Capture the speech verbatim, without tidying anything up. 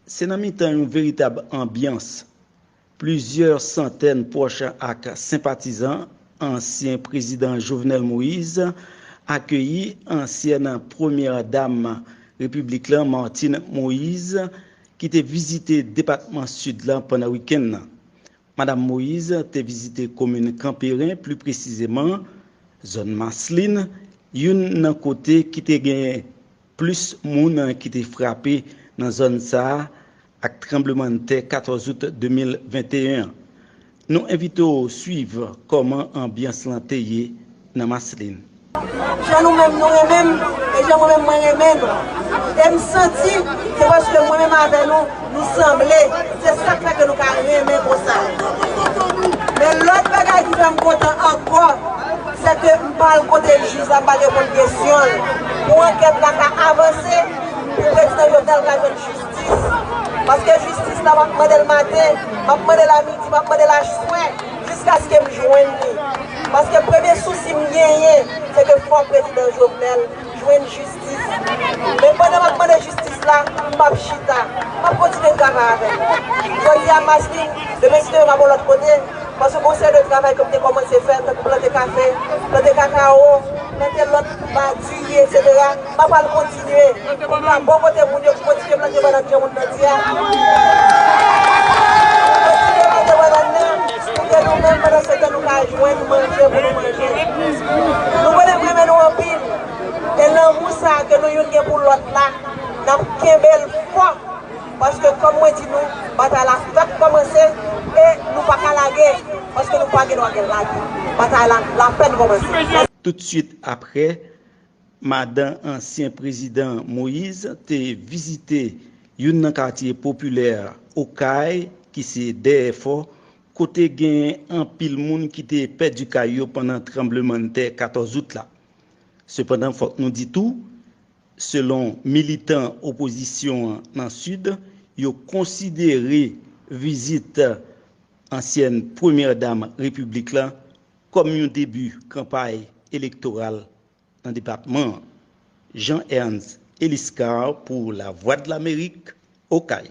Se nan mitan yon veritab anbyans, plizyè santèn pwòch ak senpatizan ansyen prezidan Jovenel Moïse akeyi ansyèn premyè dam repiblik la, Martine Moïse, ki te vizite depatman Sid la pandan wikenn nan. Madam Moïse te vizite komin Kanperen, pli presizeman zòn Maslin, youn nan kote ki te gen plis moun ki te frape nan zòn sa a ak tranblemanntè katòz out de mil venteyen an. Nou envite w swiv kòman anbyans lan te ye nan Maslin. Jan nou menm nou renmen m, e jan mwen menm mwen renmen nou. E m santi se paske mwen menm avè nou, nou sanble. Se sa k fè ke nou ka renmen konsa. Men lòt bagay ki fè m kontan ankò, se ke m pa al kote jij la, m pa al reponn kesyon l. Pou ankèt la ka avanse, pou prezidan Jovenel ka jwenn jistis. Paske jistis la, m ap mande l maten, m ap mande l a midi, m ap mande l a swè, jiskaske m jwenn li. Paske premye sousi m genyen, se ke fò prezidan Jovenel jwenn jistis. Men pandan m ap mande jistis la, m p ap chita. M ap kontinye travay avè l. Jodi a, Maslin, demen, si Dye vle, m ap yon lòt kote. Paske gon seri de travay ke m te kòmanse fè, tankou plante kafe, plante kakawo, plante lòt ba, diri, etsetera. M ap al kontinye. Pou m ka bò kote moun yo ki kontinye plante bannann jan moun nan di a. Kontinye plante bannann nan, pou ke nou menm, pandan se tan, nou ka jwenn manje pou nou manje. Nou konnen m renmen nou anpil. E lanmou sa a ke nou youn gen pou lòt la, n ap kenbe l fò. Paske, kòm mwen di nou, batay la fèk kòmanse e nou pa ka lage. Paske nou pa gen dwa gen lage. Batay la, l apèn kòmanse. Toutswit apre, madan ansyen prezidan Moïse te vizite youn nan katye popilè Okay, ki se Dèyèfò, kote gen anpil moun ki te pèdi kay yo pandan tranblemanntè katòz out la. Sepandan, fòk nou di tou, selon militan opozisyon an nan Sid, yo konsidere vizit ansyèn premyè dam repiblik la kòm yon debi kanpay elektoral nan depatman an. Jean Ernst Eliscar pou Lavwadlamerik, Okay.